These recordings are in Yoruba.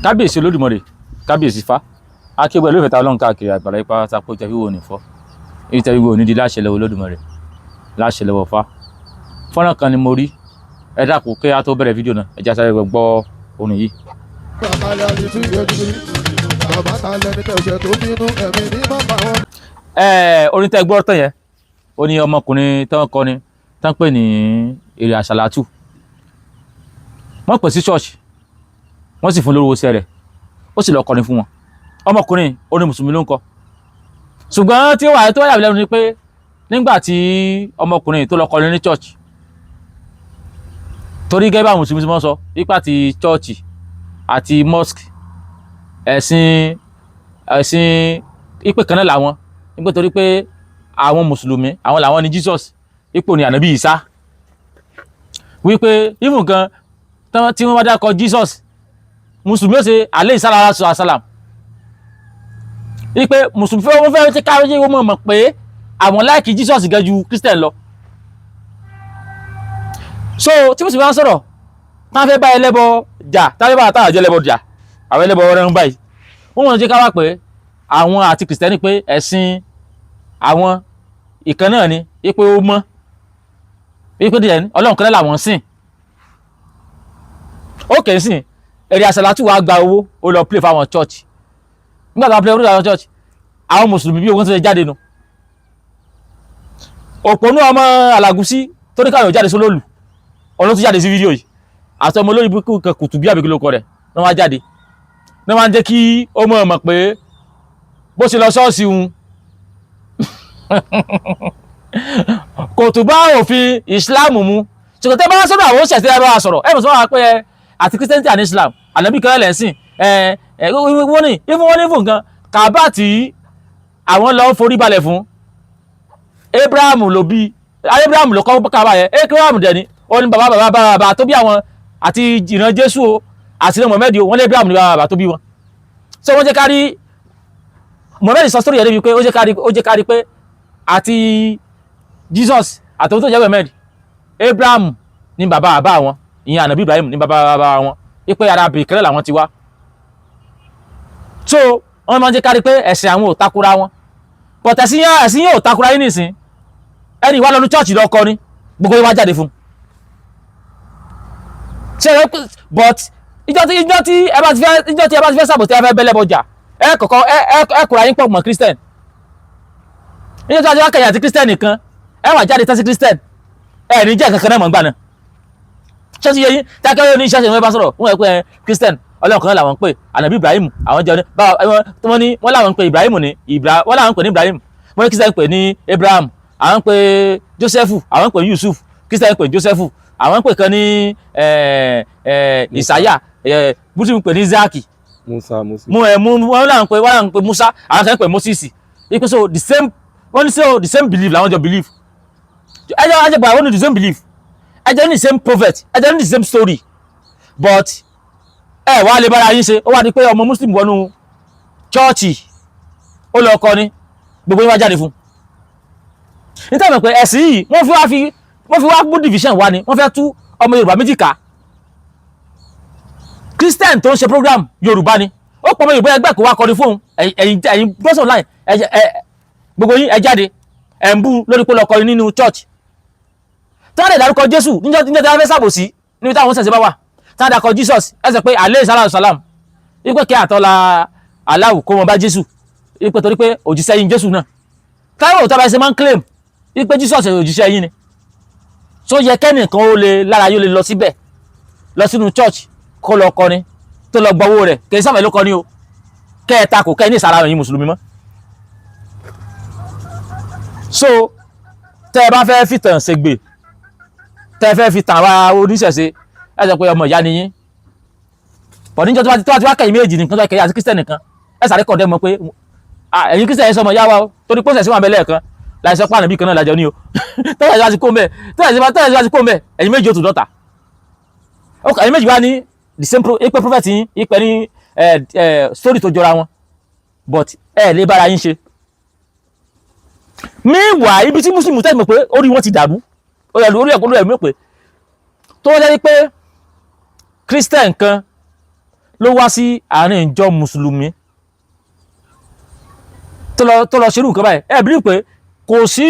Kábíyèsí Olódùmarè, kábíyèsí Ifá, akéwì ló fẹ́ ta Ọlọ́run káàkiri àgbàlá ipá sápò tẹ wíwo ní fọ́ èyí tẹ wíwo ní di láṣẹ lọ́wọ́ Olódùmarè, láṣẹ lọ́wọ́ Ifá. Fọ́nrán kan ni mo rí. Ẹ dákun, kí a tó bẹ̀rẹ̀ fídíò náà, ẹ já sáré gbọ́ orin yìí. Bàbá àdìtú yẹjú bàbá ta lẹni tẹ̀sẹ̀ tó bínú ẹ̀mí ní bàbá wọn. Ẹ orin tẹ gbọ́ tán yẹn, ó ní ọmọkùnrin tán kọrin tán pè ní Èrè Àsàlátù. Wọ́n pè sí ṣọ́ọ̀ṣì, wọ́n sì fún lówó iṣẹ́ rẹ̀, ó sì lọ kọrin fún wọn. Ọmọkùnrin orin mùsùlùmí ló ń kọ, ṣùgbọ́n tí ó wà tó yà mí lẹ́nu ni pé nígbà tí ọmọkùnrin tó lọ kọrin ní church, torí gẹ́gẹ́ bá àwọn mùsùlùmí ti mọ́ sọ nípa ti church àti mosque, ẹ̀sìn ìpè kan náà làwọn nígbà, torí pé àwọn mùsùlùmí, àwọn làwọn ní Jesus, ipò ní ànábì Ìsá, wípé even gan tí wọ́n bá dákọ Jesus, mùsùlùmí ó ṣe alẹ́ ìsára sàlám, wípé mùsùlùmí fẹ́, wọ́n fẹ́ tí káwé wọ́n mọ̀ pé àwọn like Jesus gan ju Christian lọ. So tí mùsùlùmí bá ń sọ̀rọ̀, táwọn fẹ́ bá ẹlẹ́bọ jà, táwọn fẹ́ bá táwọn àjọ ẹlẹ́bọ jà, àwọn ẹlẹ́bọ rẹ̀ ń báyìí, wọ́n wọ́n jẹ́ ká wá pé àwọn àti kìrìsìtẹ́nì, pé ẹ̀sìn àwọn ìkan náà ni, wípé ó mọ́, wípé díẹ̀ ní Ọlọ́run kan náà làwọn sìn. Ó kè é sìn. Èrè Àsàlátù wàá gba owó, ó lọ play fáwọn church. Nígbà tó wà play fáwọn church, àwọn mùsùlùmí bí ogun tó ṣe jáde nu, òpònú ọmọ Alágùsí tó ní káwọn jáde sólòlù, ọlọ́run tó jáde sí fídíò yìí, àti ọmọ olórí burúkú kan, kùtù bí àbíkí ló kọ rẹ̀ ní wọ́n á jáde ní wọ́n á jẹ́ kí ó mọ̀ mọ̀ pé bó ṣe lọ ṣọ́ọ̀ṣì un kò tún bá òfin Islam mu. Ṣùgbọ́n tẹ́ bá wá sọ́dọ̀ àwọn òṣìṣẹ́, ẹ bá wa sọ̀rọ̀, ẹ mọ̀ sọ́wọ́ wa pé ẹ àti Christianity and Islam, ànábì kan lẹ́sìn ẹ ẹ. Wọ́n ní even, wọ́n ní fún nǹkan kàbá tí àwọn lọ forí balẹ̀ fún, Abraham ló bí, Abraham ló kọ́ kàbá yẹn. Abraham dẹ̀ ni ó ní bàbá bàbá bàbá bàbá tó bí àwọn, àti ìran Jésù o, àti ìran Muhammad o. Wọ́n lé Abraham ní bàbá bàbá tó bí wọn. So wọ́n jẹ́ ká rí Muhammad sọ sórí yẹn débi pé ó jẹ́ ká rí pé àti Jesus àtòun tó jẹ́ Muhammad, Abraham ní bàbá bàbá wọn, ìyẹn ànàbí Ibrahim ní bàbá bàbá wọn, wípé ara bìkẹ́rẹ́ làwọn ti wá. So wọ́n máa ń jẹ́ ká rí pé ẹ̀sìn àwọn ò takora wọn, but ẹ̀sìn yẹn ò takora yín nìsín. Ẹni ìwà lọ́nu church lọ kọrin, gbogbo yín wá jáde fún ṣe é. But ìjọ tí ẹ bá ti fẹ́ sàbò, tí ẹ fẹ́ bẹ́lẹ̀ bọjà, ẹ kọ̀kọ́ ẹ kóra yín pọ̀ mọ́ Christian. Ìjọ tí a ti wá kẹ̀yìn àti Christian nìkan, ẹ wà jáde tẹ́sí Christian, ẹ ní jẹ́ kankan náà mọ̀ ń gbà náà. Ṣé ti yẹ yín? Tákẹ́rẹ́ ní iṣẹ́ ṣe wọ́n bá sọ̀rọ̀, wọ́n yẹ pé ẹ Christian, Ọlọ́run kan làwọn ń pè, ànàbí Ibrahim àwọn jẹun ní báwa. Wọ́n ní wọ́n làwọn ń pè Ibrahim ní Ibra, wọ́n làwọn ń pè ní Ibrahim, wọ́n ní Christian ń pè ní Abraham. Àwọn ń pè Joseph, àwọn ń pè Yusuf, Christian ń pè Joseph. Àwọn ń pè kan ní Isaiah, Muslim ń pè ní Isaac. Musa, Musa. Mu ẹ mu wọ́n làwọn ń pè Musa, àwọn kan ń pè Moses. Ipe so the same, wọ́n ní so the same belief làwọn jọ believe. Ẹjọ́ ajẹ́pọ̀ àwọn ní the same belief, ẹjọ́ ní the same prophet, ẹjọ́ ní the same story, but ẹ wá lè bára yín ṣe. Ó wá di pé ọmọ Muslim wọnú chọ́ọ̀chì, ó lọ kọrin, gbogbo yín wá jáde fún nítorí mọ̀ pé ẹ̀sìn yìí, wọ́n fi wá mú division wá ni. Wọ́n fẹ́ tú ọmọ Yorùbá méjì ká. Christian tó ń ṣe program, Yorùbá ni, ó pọ̀ ọmọ Yorùbá ẹgbẹ́ kó wá kọrin fóun. Ẹ̀yin bọ́sọ̀ online, ẹ gbogbo yín, ẹ jáde, ẹ̀ ń bú lórí pé lọ kọrin nínú church. Tí wọ́n lè dárúkọ Jésù níjọ́ tí wọ́n fẹ́ ṣàbòsí, níbi táwọn ṣẹ̀ṣẹ̀ bá wà, tí wọ́n dárúkọ Jesus, ẹ sọ pé alẹ́ sàlám sàlám, wípé kí àtọ́lá aláwù kó wọn bá Jésù, wípé torí pé òjíṣẹ́ yín Jésù náà, táwọn òtọ́ bá ṣe máa ń claim wípé Jesus òjíṣẹ́ yín ni. Tó yẹ kẹ́nìkan ó lè lára yóò lè lọ síbẹ̀, lọ sínú church, kó lọ kọrin, tó lọ gbọ́wọ́ rẹ̀, kì í sábà ló kọrin o, kẹ́ ẹ takò, kẹ́ ẹ ní ìsara ẹ̀yin mùsùlùmí mọ́. So tẹ́ ẹ bá fẹ́ fìtàn ṣègbè, tẹ́ ẹ fẹ́ fi tàn wá oníṣẹ̀ṣe, ẹ sọ pé ọmọ ìyá ni yín pọ̀. Níjọ́ tó bá ti wá kẹ́yìn méjì nìkan, tó kẹ́yìn àti Christian nìkan, ẹ sáré kọ̀ dẹ́ mọ̀ pé ẹ̀yin Christian yẹn sọmọ ìyá wa o, torí pósẹ̀ sí wọn abẹ́lẹ̀ kan láì sọ pé ànábì kan náà lájọ ní o. Tẹ́lẹ̀ bá ti kó mbẹ́, tẹ́lẹ̀ bá ti kó mbẹ́, ẹ̀yin méjì ó tún dọ́ta. Ẹ̀yin méjì wá ní the same ipe prophet yín, ipe ní story tó jọra wọn, but ẹ lè bára yín ṣe. Meanwhile, ibi tí Muslim tẹ́lẹ̀ mọ̀ pé orí wọn ti dàrú, orí ẹ̀kọ́ lórí ẹ̀mí pé tó wọ́n jẹ́ pé Christian kan ló wá sí àárín ìjọ mùsùlùmí tó lọ ṣerú nǹkan báyìí, ẹ bí pé kò sí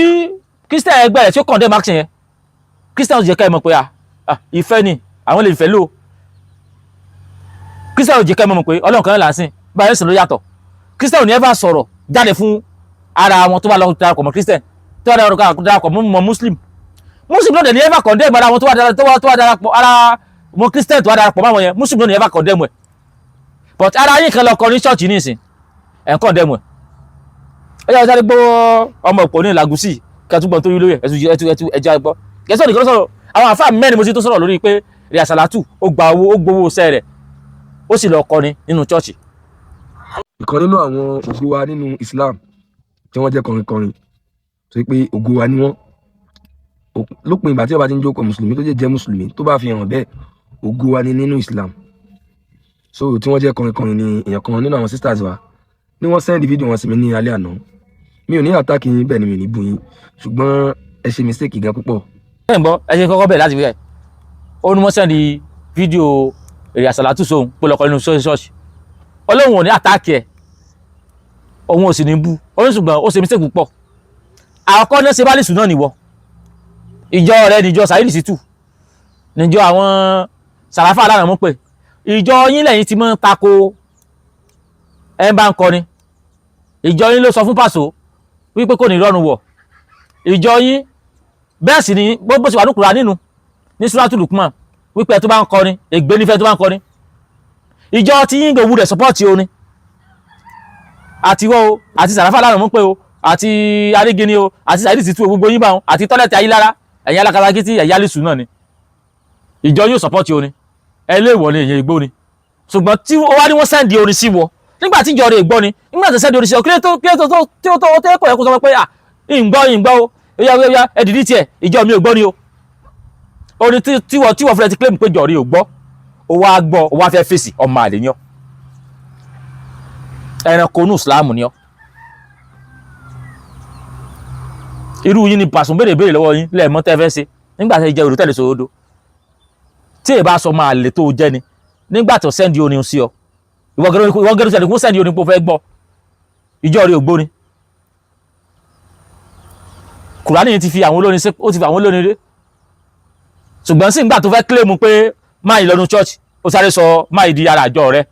Christian ẹgbẹ́ rẹ̀ tí ó condemn action yẹn. Christian jẹ́ ká ẹ mọ̀ pé ah, ìfẹ́ ni àwọn lè fẹ́ lò. Christian jẹ́ ká ẹ mọ̀ pé Ọlọ́run kan náà là ń sìn, báyìí sìn ló yàtọ̀. Christian ò ní ever sọ̀rọ̀ jáde fún ara wọn tó bá lọ darapọ̀ mọ́ Christian, tó bá darapọ̀ mọ́ Muslim. Muslim náà dẹ̀ ní ever condemn ara wọn tó wá darapọ̀ ara wọn. Christian tó wá darapọ̀ mọ́ àwọn yẹn, Muslim náà ní ever condemn ẹ̀. But ara yín kan lọ kọ ní church nísìn, ẹ̀ ń condemn ẹ̀. Ẹ jẹ́ sáré gbọ́ ọmọ òpó ní Làgùsì kẹtùgbọ́n tó yí lórí ẹ̀. Ẹ̀tù ẹ̀tù ẹ̀tù ẹ̀jẹ̀ gbọ́ kẹsàn nìkan sọ̀rọ̀. Àwọn àfáà mẹ́rin mo ti tó sọ̀rọ̀ lórí pé rí àsàlátù, ó gba owó, ó gbowó iṣẹ́ rẹ̀, ó sì lọ kọrin nínú church. Ìkan nínú àwọn ògo wa nínú Islam tí wọ́n jẹ́ kọrinkọrin tó yẹ pé ògo wa ni wọ́n. Lópin ìgbà tí ó bá ti ń jókòó mùsùlùmí tó jẹ́ jẹ́ mùsùlùmí tó bá fi hàn bẹ́ẹ̀, ògo wa ni nínú Islam. So tí wọ́n jẹ́ kọrinkọrin ni èèyàn kan nínú àwọn sisters wa ní wọ́n send fídíò wọn sí mi ní alẹ́ àná. Mi ò ní attack yín, bẹ́ẹ̀ ni mi ò ní bú yín, ṣùgbọ́n ẹ ṣe mistake gan púpọ̀. Ẹ ń gbọ́, ẹ ṣe kọ́kọ́ bẹ̀rẹ̀ láti fi ẹ̀ ó ní wọ́n send fídíò èrè àsàlátù sóhun pé lọ́kọ nínú ṣọ́ọ̀ṣì. Ọlọ́run ò ní attack ẹ̀, òun ò sì ní bú ó ní, ṣùgbọ́n ó ṣe mistake púpọ̀. Àkọ́kọ́ náà, ṣe bá lè sùn náà nìwọ, ìjọ rẹ níjọ Saheed Shittu, níjọ àwọn Sàràfà aláàrán mú pé ìjọ yín lẹ́yìn tí mọ́ ń tako ẹ̀ ń bá ń kọrin. Ìjọ yín ló sọ fún Pàṣọ wípé kò ní rọrùn wọ̀ ìjọ yín. Bẹ́ẹ̀ sì ni bó ṣe wà ní Kùránì nínú ní Suratu Lukman wípé ẹ tó bá ń kọrin, ègbé nífẹ̀ẹ́ tó bá ń kọrin. Ìjọ tí yín gbòwú rẹ̀ support orin àti wọ́ o, àti Sàràfà aláàrán mú pé o, àti Arígini o, àti Saheed Shittu o, gbogbo yín bá wọn àti tọ́lẹ̀tì ayélára, ẹ̀yin alákatakítí, ẹ̀yin alísù náà ni ìjọ yóò support orin. Ẹ lé ìwọ ni èyàn ìgbó ni, ṣùgbọ́n tí ó wá ní wọ́n send orin sí wọ nígbà tí ìjọ rẹ̀ gbọ́ ni, nígbà tí send orin sí ọ, kílé tó kílé tó tó tí ó tó tó kọ̀ yẹ kó sọ pé à ìgbọ́ ìgbọ́ o, ó yá, ẹ dìdí tiẹ̀, ìjọ mi ò gbọ́ ni o. Orin tí wọ́n fúnra ti claim pé ìjọ rẹ̀ ò gbọ́, ó wá gbọ́, ó wá fẹ́ fèsì. Ọmọ àlè ni ọ́, ẹranko inú ìsìláàmù ni ọ́. Irú yín ni pàṣẹ béèrè béèrè lọ́wọ́ yín lẹ́ẹ̀mọ́ tẹ́ fẹ́ ṣe nígbà tẹ́ jẹ́ olùtẹ̀lé sòrodo tí èyí bá sọ máa lè tó jẹ́ ni. Nígbà tó send orin sí ọ, ìwọ gẹ́gẹ́ sẹ́ni kó send orin pé ó fẹ́ gbọ́, ìjọ rí ògbóni. Kùránì ti fi àwọn olórin sí, ó ti fi àwọn olórin rí, ṣùgbọ́n sí ìgbà tó fẹ́ claim pé máa ìlọnu church, ó sáré sọ máa di ara àjọ rẹ̀.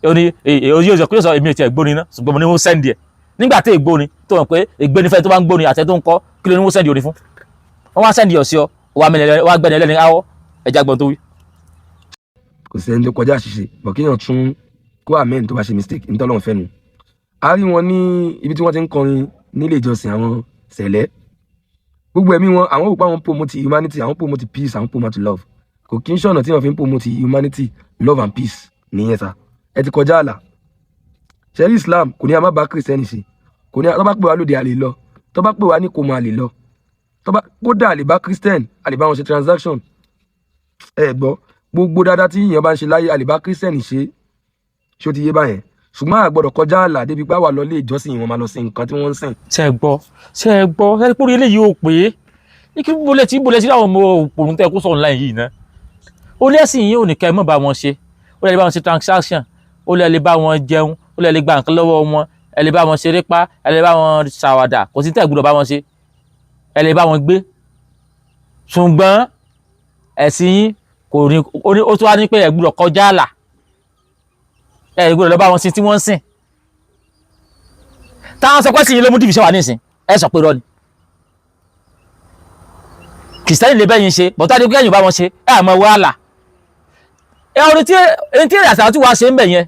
Ó ní èyí yóò sọ èmi ò tiẹ̀ gbóni ná, ṣùgbọ́n mo ní wọ́n send ẹ̀ nígbà tí ègbóni tó mọ̀ pé ègbéni fẹ́ tó bá ń gbóni àtẹ tó ń kọ́. Kí ló ní wọ́n send orin fún? Wọ́n wá send ọ̀ sí ọ, wá gbẹ́ni ẹlẹ́ni áwọ́ ẹja gbọ́n tó wí. Kò sẹ́ni tó kọjá àṣìṣe bọ̀, kéèyàn tún kó amend tó bá ṣe mistake ní tọ́lọ́run fẹ́ nu. A rí wọn ní ibi tí wọ́n ti ń kọrin nílé ìjọsìn àwọn sẹ̀lẹ̀. Gbogbo ẹ̀mí wọn, àwọn òpó àwọn promote humanity, àwọn promote peace, àwọn promote love. Kò kí ń ṣọ̀nà tí wọ́n fi ń promote humanity, love and peace nìyẹn sá. Ẹ ti kọjá àlà. Ṣẹ́rí Islam kò ní a má bá Christian ṣe, kò ní a tó bá pè wá lóde àlè lọ, tó bá pè wá ní kò mọ àlè lọ, tó bá kódà àlè bá Christian, àlè bá wọn ṣe transaction. Ẹ gbọ́, gbogbo dáadáa tí èèyàn bá ń ṣe láyé, àlè bá Christian ṣe. Ṣó ti yé báyẹn? Ṣùgbọ́n a gbọ́dọ̀ kọjá àlà débi pé àwa lọ lé ìjọsìn wọn, máa lọ sí nǹkan tí wọ́n ń sìn. Ṣe é gbọ́? Ṣe é gbọ́? Ṣe é pé orí eléyìí ò pé kí bolẹ̀ tí àwọn ọmọ òpònú tẹ́ kó sọ̀rọ̀ láì yìí ná. Ó lẹ́sìn yìí ò ní kẹ́ ẹ mọ̀ bá wọn ṣe, ó lè bá wọn ṣe transaction, ó lè bá wọn jẹun, ó lè gba nǹkan lọ́wọ́ wọn, ẹ lè bá wọn ṣeré pa, ẹ lè bá wọn ṣàwàdà, kò sí tẹ́ gbọ́dọ̀ bá wọn ṣe, ẹ lè bá wọn gbé. Ṣùgbọ́n ẹ̀sìn yín kò ní ó tún wá ní pé ẹ gbọ́dọ̀ kọjá àlà, ẹ gbọ́dọ̀ lọ bá wọn sin tí wọ́n ń sìn. Táwọn sọ pé sí yín ló mú division wà nísìn, ẹ sọ pé irọ́ ni. Kìrìsìtẹ́nì lè bẹ́yìn ṣe bọ́tá ní kẹ́yìn bá wọn ṣe, ẹ àmọ́ wàhálà ẹ ọdún tí ẹni tí èrè àṣà tí wàá ṣe ń bẹ̀ yẹn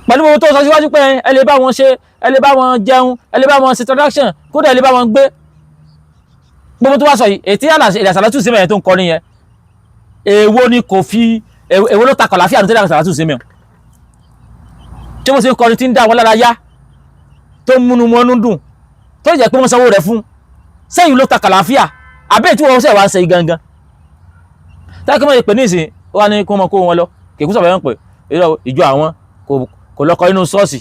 pẹ̀lú gbogbo tó sọ síwájú pé ẹ lè bá wọn ṣe, ẹ lè bá wọn jẹun, ẹ lè bá wọn ṣe transaction, kódà ẹ lè bá wọn gbé. Gbogbo tó wá sọ yìí, ètí èrè àṣà látún sí mẹ́yẹn tó ń kọ nìyẹn, èwo ni kò fi, èwo ló takọ̀ láfíà ní tẹ́lẹ̀ àṣà látún sí mẹ́yẹn tí wọ́n ṣe ń kọrin tí ń dá wọn lára yá, tó ń múnú wọn dùn, tó jẹ́ pé wọ́n sanwó rẹ̀ fún sẹ́yìn, ló takọ̀ láfíà àbẹ́ tí wọ́n ṣẹ̀ wá ń ṣe gangan táwọn kí wọ́n pè ní ìsìn wọ́n á ní kí wọ́n kó wọn lọ kìkú sọ̀rọ̀ yẹn pé ìjọ àwọn kò lọ́kọ inú ṣọ́ọ̀ṣì.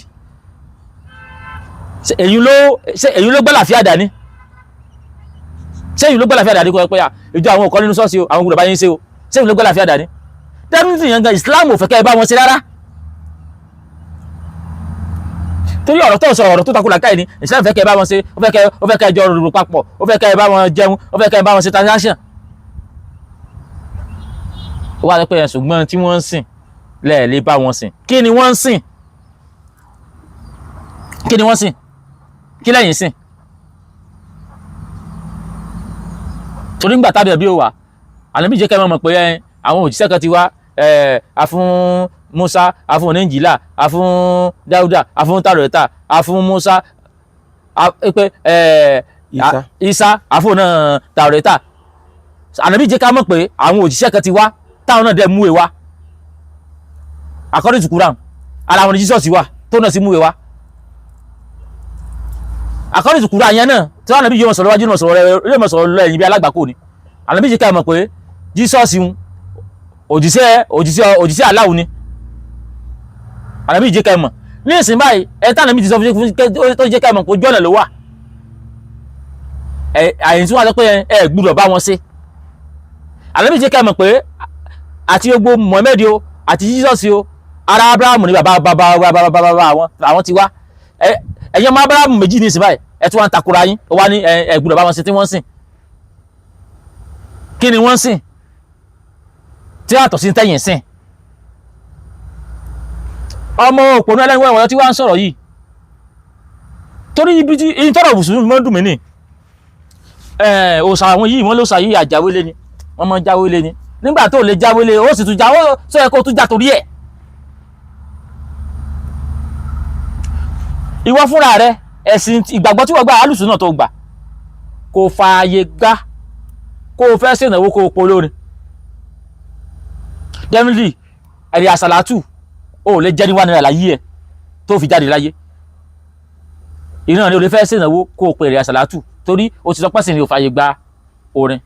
Ṣé èyí ló gbẹ́ làfíà dání? Ṣé èyí ló gbẹ́ làfíà dání? Kó ẹ pé ìjọ àwọn ò kọ́ nínú ṣọ́ọ̀ṣì o, àwọn gbọ́dọ̀ bá yín ṣe o. Ṣé èyí ló gbẹ́ làfíà dání? Definitely yẹn gan Islam ò fẹ́ kẹ́ ẹ bá wọn ṣe rárá. Torí ọ̀rọ̀ tó ń sọ, ọ̀rọ̀ tó takò làákàyè ni. Islam fẹ́ kẹ́ ẹ bá wọn ṣe, ó fẹ́ kẹ́ ẹ jọ rò papọ̀, ó fẹ́ kẹ́ ẹ bá wọn jẹun, ó fẹ́ kẹ́ ẹ bá wọn ṣe transaction. Ó wá sọ pé, ṣùgbọ́n tí wọ́n ń sìn lẹ́ẹ̀ lè bá wọn sìn. Kí ni wọ́n ń sìn? Kí ni wọ́n sìn? Kí lẹ́yìn sìn? Torí ńgbà tábìlì bí ó wà, ànábì jẹ́ kẹ́ ẹ mọ̀ pé àwọn òjíṣẹ́ kan ti wá, a fún Musa, a fún oníjìlá, a fún Dáúdà, a fún Tàrẹ́tà, a fún Musa, pé Isa. Isa, a fún náà Tàrẹ́tà. Ànábì jẹ́ ká mọ̀ pé àwọn òjíṣẹ́ kan ti wá, táwọn náà dẹ̀ mú e wá according to Quran. Ara wọn ni Jesus wà, tó náà sì mú e wá according to Quran yẹn náà. Tí wọn ànábì yóò mọ̀ sọ̀rọ̀ wájú, yóò mọ̀ sọ̀rọ̀ lẹ́yìn bí alágbàkó ni. Ànábì jẹ́ ká mọ̀ pé Jesus ń òjíṣẹ́ Allah ni. Ànábì jẹ́ ká mọ̀ ní ìsìn báyìí, ẹ tá ànábì ti sọ fún tó jẹ́ ká mọ̀ pé ojú ọ̀nà ló wà. Ẹ àyìn tí wọ́n sọ pé ẹ gbúdọ̀ bá wọn ṣe. Ànábì jẹ́ ká mọ̀ pé àti gbogbo Muhammad o àti Jesus o, ara Abrahamu ni bàbá bàbá bàbá bàbá àwọn ti wá. Ẹ ẹ̀yin ọmọ Abrahamu méjì ní ìsìn báyìí, ẹ tún wá ń takora yín. Ó wá ní ẹ gbúdọ̀ bá wọn ṣe tí wọ́n sìn. Kí ni wọ́n sìn tí yàtọ̀ sí tẹ̀yìn sìn? Ọmọ òpònú ẹlẹ́ni wẹ̀wẹ̀ tí wọ́n ń sọ̀rọ̀ yìí, torí ibi tí èyí tọ́rọ̀ mùsùlùmí mọ́ dùn mí ní òòsà àwọn yìí, wọ́n ló sà yìí àjáwélé ni, wọ́n mọ́ jáwélé ni. Nígbà tó lè jáwélé, ó sì tún já, ó sọ yẹ kó tún já torí ẹ̀. Ìwọ fúnra rẹ, ẹ̀sìn ìgbàgbọ́ tí wọ́n gbà, alùsùn náà tó gbà, kò fààyè gbà kó o fẹ́ ṣènáwó kó o polórin. Definitely ẹ̀rí àsàlátù ó lè jẹ́ ní 1 naira láyé ẹ̀ tó fi jáde láyé. Ìran ni o lè fẹ́ ṣènáwó kó o pe ẹ̀rí àsàlátù, torí o ti sọ pẹ́sìn ni o fààyè gba orin.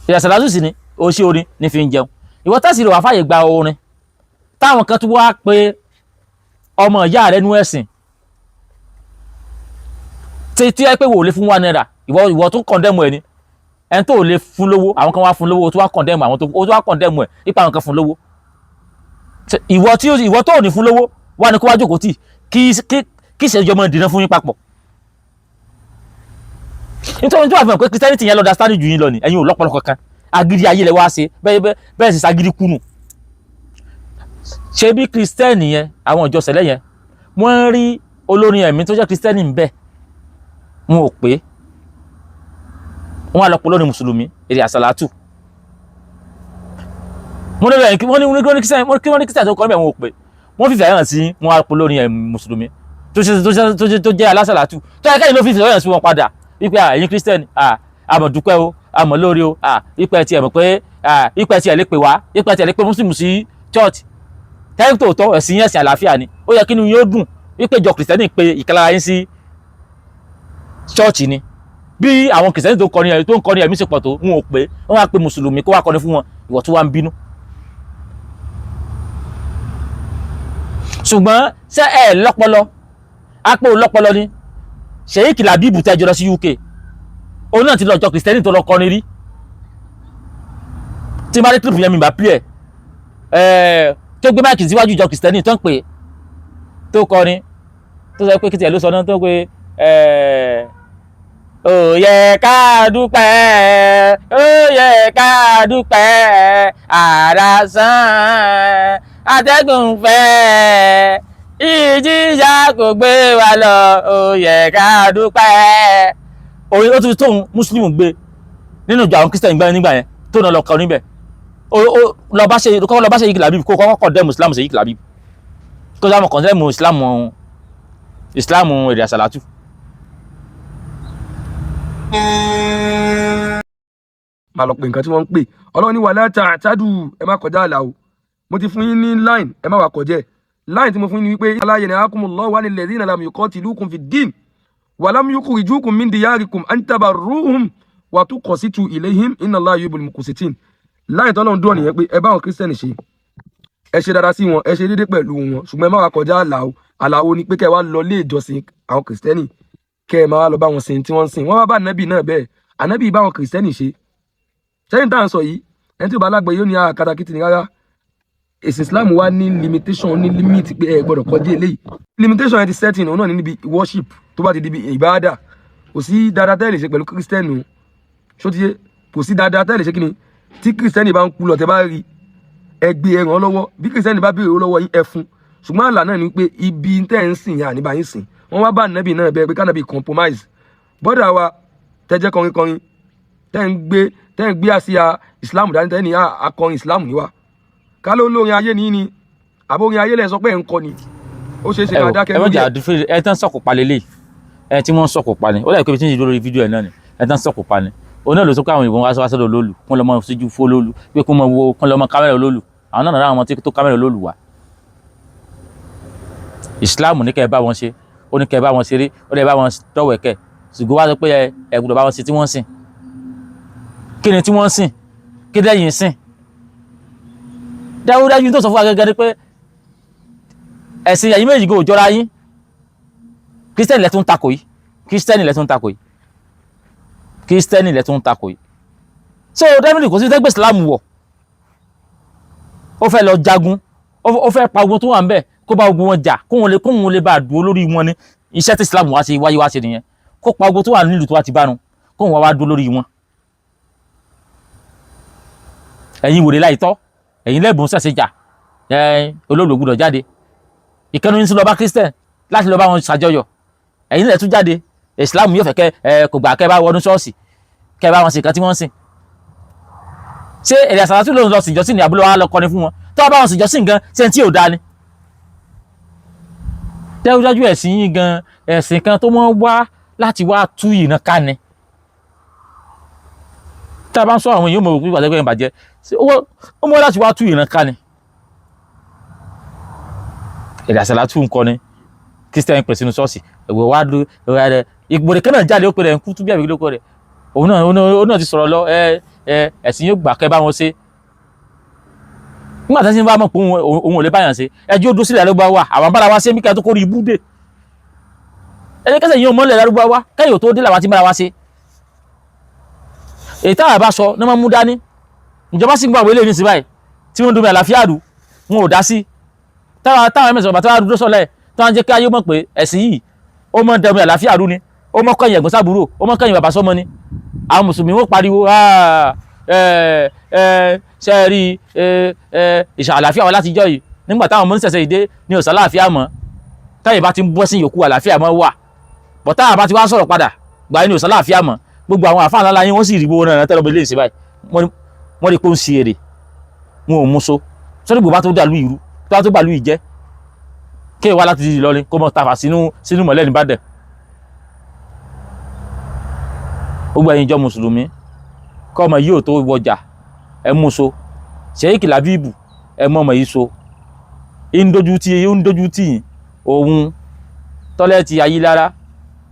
Ẹ̀rí àsàlátù sì ni o ṣe orin ní fi ń jẹun. Ìwọ tẹ́sí rẹ̀ wà fààyè gba orin, táwọn kan tún wá pé ọmọ ìyá rẹ nú ẹ̀sìn tí ẹ pé wò lè fún 1 naira, ìwọ tó condemn ẹ ni. Ẹni tó lè fún lówó, àwọn kan wá fún lówó, tó wá condemn àwọn tó wá condemn ẹ nípa àwọn kan fún lówó. Ìwọ tí ìwọ tó ò ní fún lówó wà ní kó wá jókòó tì kí ìṣẹ́jọ́ mọ́ dìná fún yín papọ̀. Nítorí tí wàá fi hàn pé Christianity yẹn lọ understand jù yín lọ ni, ẹ̀yin ò lọ́pọlọ kankan, agídí ayé lẹ wá ṣe bẹ́ẹ̀ bẹ́ẹ̀ bẹ́ẹ̀ sì ṣagídí kùnù. Ṣé bí Christian yẹn, àwọn ìjọ sẹ̀lẹ̀ yẹn, wọ́n rí olórin ẹ̀mí tó jẹ́ Christian ń bẹ, wọn ò pé wọ́n á lọ pọ̀ lórí mùsùlùmí èrè àsàlátù. Wọ́n ní wọ́n ní wọ́n ní Christian, wọ́n ní Christian tó kọ́ níbẹ̀, wọn ò pé wọ́n fìfẹ́ hàn sí wọn, á pọ̀ lórí ẹ̀ mùsùlùmí tó ṣe tó ṣe tó ṣe tó jẹ́ alásàlátù tó yẹ kẹ́yìn ló fìfẹ́ hàn sí wọn padà wípé ẹ̀yin Christian, àmọ̀ dúpẹ́ o, àmọ̀ lórí o, wípé ẹ tiẹ̀ mọ̀ pé wípé ẹ tiẹ̀ lè pè wá, wípé ẹ tiẹ̀ lè pè mùsùlùmí sí church tẹ́lẹ̀ tó tọ́. Ẹ̀sìn yẹn, ẹ̀sìn àlàáfíà ni. Ó yẹ kí inú yín ó dùn wípé ìjọ Christian pé ìkẹlára yín sí church ni. Bí àwọn Christian tó kọrin, tó ń kọrin ẹ̀mí ṣe pọ̀ tó, wọn ò pé wọ́n wá pe mùsùlùmí kó wá kọrin fún wọn. Ìwọ tó wá ń bínú. Ṣùgbọ́n ṣé ẹ lọ́pọlọ? Apò lọ́pọlọ ni Sheikh Labeeb tẹ́jọ lọ sí UK, òun náà ti lọ jọ Christian tó lọ kọrin rí. Tí n bá rí clip yẹn, mi bá play ẹ̀, tó gbé mic síwájú ìjọ Christian, tó ń pè, tó kọrin, tó sọ pé kí tiẹ̀ ló sọ náà, tó pé ó yẹ ká dúpẹ́, ó yẹ ká dúpẹ́, àrà sàn, atẹ́gùn fẹ́, ìjìyà kò gbé wa lọ, ó yẹ ká dúpẹ́. Orin ó tún tóun mùsùlùmí gbé nínú ìjọ àwọn Christian gbẹ́ nígbà yẹn, tó náà lọ kọ níbẹ̀. Ó lọ bá ṣe, kọ́kọ́ lọ bá ṣe Sheikh Labeeb, kó kọ́kọ́ condemn Islam. Sheikh Labeeb kó sábà condemn Islam, Islam èrè àsàlátù. Máa lọ pé nǹkan tí wọ́n ń pè, Ọlọ́run ní wala ta'tadu, ẹ má kọjá àlà o. Mo ti fún yín ní line, ẹ má wà kọjá ẹ̀. Line tí mo fún yín ni wípé la yanhakumullahu anil ladhina lam yuqatilukum fid din wa lam yukhrijukum min diyarikum an tabarruhum wa tuqsitu ilayhim inna Allaha yuhibbul muqsitin. Line tọ́lọ́run dúró nìyẹn, pé ẹ bá àwọn Christian ṣe, ẹ ṣe dáadáa sí wọn, ẹ ṣe déédéé pẹ̀lú wọn, ṣùgbọ́n ẹ má wà kọjá àlà o. Àlà wo ni? Pé kẹ́ ẹ wá lọ lé ìjọsìn àwọn Christian, kẹ́ ẹ máa wá lọ bá wọn sìn tí wọ́n ń sìn. Wọ́n bá bá ànábì náà bẹ́ẹ̀, ànábì bá àwọn Christian ṣe. Sẹ́yìn tá à ń sọ yìí, Ẹni tí ò bá lágbọ̀ọ́yé yóò ní àkàtàkìtì ní rárá. Ẹ̀sìn Islam wa ní limitation, ní limit pé ẹ gbọ́dọ̀ kọjá eléyìí. Limitation yẹn ti setting òun náà ní níbi worship. Tó bá ti di bí ìbáàdà, kò sí dáadáa tẹ́lẹ̀ ṣe pẹ̀lú Christian o. Ṣó ti yé? Kò sí dáadáa tẹ́lẹ̀ ṣe. Kí ni tí Christian bá ń kú lọ, tẹ́ bá rí, ẹ gbé ẹ ràn án lọ́wọ́. Bí Christian bá béèrè owó lọ́wọ́ yín, ẹ fún. Ṣùgbọ́n àlà náà ni pé ibi tẹ́ ń sìn yà níbà yín sìn. Wọ́n wá bá nàbì náà bẹ́ẹ̀ pé kánábì compromise bọ́dà wa. Tẹ́jẹ́ kọrin kọrin, tẹ́ ń gbé àsíá Islam dání, tẹ́ ní akọrin Islam ní wa, ká ló lórin ayé ní ni àbórin ayé lẹ̀ sọ pé ẹ̀ ń kọ ni, ó ṣeé ṣe Ẹ ká wò, dákẹ́ ẹ lórí mọ̀jà ẹ̀. àdúfẹ́ ẹ tán sọ̀kò pa lélẹ̀, ẹ tí wọ́n sọ̀kò pa ni. Ó dàbí pé tí ń ṣe lórí fídíò ẹ̀ náà ni ẹ tán sọ̀kò pa ni. Òun náà ló sọ pé àwọn ìbọn wá sọ́dọ̀ olóòlù kún lọ́mọ síjú fún olóòlù pé kún mọ wo kún lọ́mọ kámẹ́rà olóòlù. Àwọn náà náà àwọn tó kámẹ́rà olóòlù wá. Ìsìláàmù ní kẹ́ ẹ bá wọn ṣe, ó ní kẹ́ ẹ bá wọn ṣeré, ó lè bá wọn dọ̀wẹ̀kẹ̀, ṣùgbọ́n wá sọ pé ẹ gbọ́dọ̀ bá wọn ṣe tí wọ́n sìn. Kí ni tí wọ́n sìn? Kí lẹ́yìn sìn? Dájúdájú tó sọ fún wa gẹ́gẹ́ ni pé ẹ̀sìn ẹ̀yin méjì kò jọra yín. Kírísítẹ́nì lẹ tún takò yìí, Kírísítẹ́nì lẹ tún takò yìí, Kírísítẹ́nì lẹ tún takò yìí. So definitely kò sí tẹ́gbẹ́ Islam wọ̀. Ó fẹ́ lọ jagun, ó fẹ́ pa ogun tó wà ń bẹ̀, kó bá ogun wọn jà, kóun lè bá a dúró lórí wọn ni. Iṣẹ́ tí Islam wá ṣe wáyé wá ṣe nìyẹn. Kó pa ogun tó wà nílùú tó wá ti bánu, kóun wá wá dúró lórí wọn. Ẹ̀yin wòlé láìtọ́, ẹ̀yin lẹ́bùn ṣẹ̀ṣẹ̀ jà. Ẹ̀ olóòlù gbúdọ̀ jáde. Ìkànnì ní sí lọ bá Christian láti lọ bá wọn ṣàjọyọ̀. Ẹ̀yin lẹ̀ tún jáde. Islam yóò fẹ́ kẹ́ ẹ kò gbà kẹ́ bá wọnú ṣọ́ọ̀ṣì, kẹ́ bá wọn ṣe nǹkan tí wọ́n ń sìn. Ṣé èrè àsàlátù ló ń lọ sìnjọ́sìn ní àbúlé wa lọ kọrin fún wọn tó bá wọn sìnjọ́sìn gan? Ṣé tí ò dáa ni? Dájúdájú ẹ̀sìn yín gan, ẹ̀sìn kan tó mọ́ wá láti wá tú ìran ká ni. Tá a bá ń sọ, àwọn èèyàn mọ̀ pé pàtẹ́gbẹ́ ìbàjẹ́ ó mọ́ láti wá tú ìran ká ni. Èrè àsàlátù ń kọ́ ni Christian pè sínú ṣọ́ọ̀ṣì. Ẹ̀wẹ̀ wá dúró ẹ̀wẹ̀ rẹ̀ ìgbòdè kan náà jáde, ó pè rẹ̀ ń kú tún bí àbí lóko rẹ̀. Òun náà ti sọ̀rọ̀ lọ. Ẹ ẹ ẹ̀sìn yóò gbà kẹ́ bá wọn ṣe. Nígbà tí wọ́n bá mọ̀ pé òun ò lè báyàn ṣe, ẹjọ́ ó dó sílẹ̀ ló bá wà. Àwọn bára wa ṣe mí kí a tó kórè ibú dé. Ẹni kẹsẹ̀ yìí ò mọ́lẹ̀ lárúbá wa kẹ́yìn ò tó dé làwọn ti bára wa ṣe. Èyí táwọn bá sọ ní wọ́n mú dání. Ìjọba sì ń gbọ́ àwọn eléyìí ní báyìí tí wọ́n ń domi àlàáfíà rú, wọn ò dá sí. Táwọn ẹ̀mẹ̀sọ̀ bàtà wà dúró sọ̀lẹ̀ tí wọ́n jẹ́ kí ayé mọ̀ pé ẹ̀sìn yìí ó mọ̀ dẹ̀mí àlàáfíà rú ni, ó mọ̀ kẹ́yìn ẹ̀gbọ́n sábúrò, ó mọ̀ kẹ́yìn bàbá sọ́mọ ni. Àwọn mùsùlùmí wọ́n pariwo, "Ah, ẹ ẹ ṣe é rí ẹ ẹ ìṣà àlàáfíà wa láti jọ́ yìí." Nígbà táwọn ọmọ oníṣẹ̀ṣẹ̀ ìdé ní ọ̀sán àlàáfíà mọ́, táyì bá ti ń bọ́ sí yòókù àlàáfíà mọ́ wà bọ̀. Táwọn bá ti wá sọ̀rọ̀ padà gbà ní ọ̀sán àlàáfíà mọ́. Gbogbo àwọn àfáà ńlá yín, wọ́n sì rí gbogbo náà tẹ́lọ̀ bí léèṣẹ́ báyìí. Wọ́n rí pé ó ń ṣe èrè, wọn ò mú so sọ́dọ̀. Gbogbo bá tó dàlú ìrú, tó bá tó bàlú ìjẹ́ kéè wá láti Ìlọrin kó mọ tafà sínú mọ̀lẹ́ ní Ìbàdàn. Gbogbo ẹ̀yin ìjọ mùsùlùmí, kọ́ ọmọ yìí ò tó wọjà, ẹ mú so. Sheikh Labibu, ẹ mú ọmọ yìí so. Ń dojú tí yín. Òun tọ́lẹ́ẹ̀tì ayélujára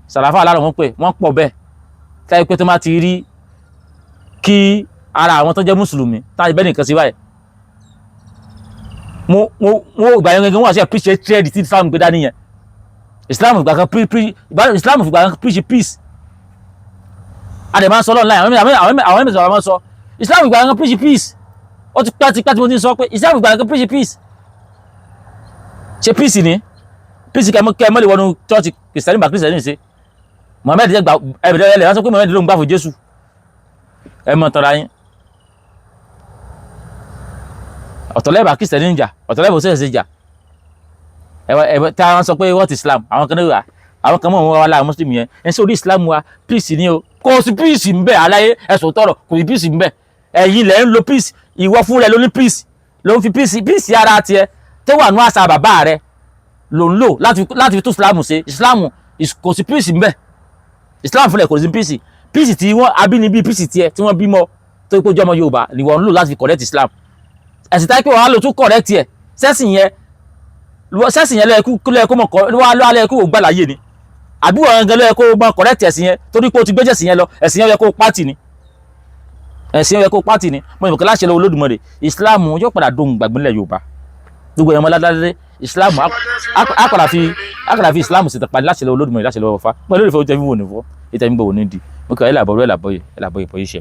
sàràfà aláàrọ̀, wọn pè wọ́n pọ̀ bẹ́ẹ̀ táyé pé tó má ti rí kí ara àwọn tó jẹ́ mùsùlùmí táyé bẹ́ẹ̀ nìkan sí báyìí, mo ìgbà yẹn gangan wọ́n àti appreciate trade tí Islam gbé dání yẹn. Islam fìgbà kan preach peace. A dẹ̀ máa ń sọ lọ́nà àwọn ẹ̀mí sọ̀rọ̀ máa ń sọ Islam ìgbà kan preach peace. Ó ti pẹ́ ti pẹ́ tí mo ti ń sọ pé Islam ìgbà kan preach peace. Ṣe peace ni peace kẹ́ mọ́ lè wọnú church Kìrìsìtẹ́nì bá Kìrìsìtẹ́nì ṣe? Muhammed jẹ́ gba ẹ̀bẹ̀rẹ̀ ẹ̀lẹ́ wọ́n sọ pé Muhammed ló ń gbà fún Jésù. Ẹ mọ̀ tọ́ra yín. Ọ̀tọ̀lẹ́bà Kìrìsìtẹ́nì ń jà, ọ̀tọ̀lẹ́bà òṣèṣe jà. Ẹ tí a sọ pé what Islam, àwọn kan náà, àwọn kan mọ̀ wọn wá láwọn Muslim yẹn ẹ sọ orí Islam wa, peace ni o. Kò sí peace ń bẹ aláyé. Ẹ̀sùn tọrọ, kò sí peace ń bẹ. Ẹ̀yin lẹ̀ ń lo peace. Ìwọ fún rẹ ló ní peace, ló ń fi peace, peace ara tiẹ̀ tó wà ní àṣà bàbá rẹ ló ń lò láti fi tún Islam ṣe. Islam kò sí peace ń bẹ. Islam fúnlẹ̀ kò sí peace. Peace tí wọ́n abínibí, peace tiẹ̀ tí wọ́n bímọ tó kó jọmọ Yorùbá ni wọ́n ń lò láti fi correct Islam. Ẹ̀sìn táyé pé wọ́n á lò tún correct ẹ̀. Sẹ́sìn yẹn lẹ́ẹ̀kú mọ̀ kọ́ wá lọ́wọ́ kó gbà láyé ni, àbí wọ́n gan lọ́yẹ kó mọ̀ correct ẹ̀sìn yẹn torí pé o ti gbẹ́jẹ̀sìn yẹn lọ? Ẹ̀sìn yẹn yẹ kó pátì ni, ẹ̀sìn yẹn yẹ kó pátì ni. Mo ìmọ̀kẹ́ láṣẹ lọ́wọ́ Olódùmarè, Islam yóò padà dohun gbàgbé nílẹ̀ Yorùbá. Gbogbo ẹ̀yàn mọ́ládé, Islam á padà fi Islam sì tàpá láṣẹ lọ́wọ́ Olódùmarè, láṣẹ lọ́wọ́ Ọ̀fà pẹ̀lú ìfẹ́ ojú ẹ̀fín wò ní fọ́ ìtẹ̀mí bò ní di. Mo kẹ́ ẹ̀ làbọ̀ ẹ̀ làbọ̀ yìí ẹ̀ làbọ̀ yìí bọ̀ yìí ṣe.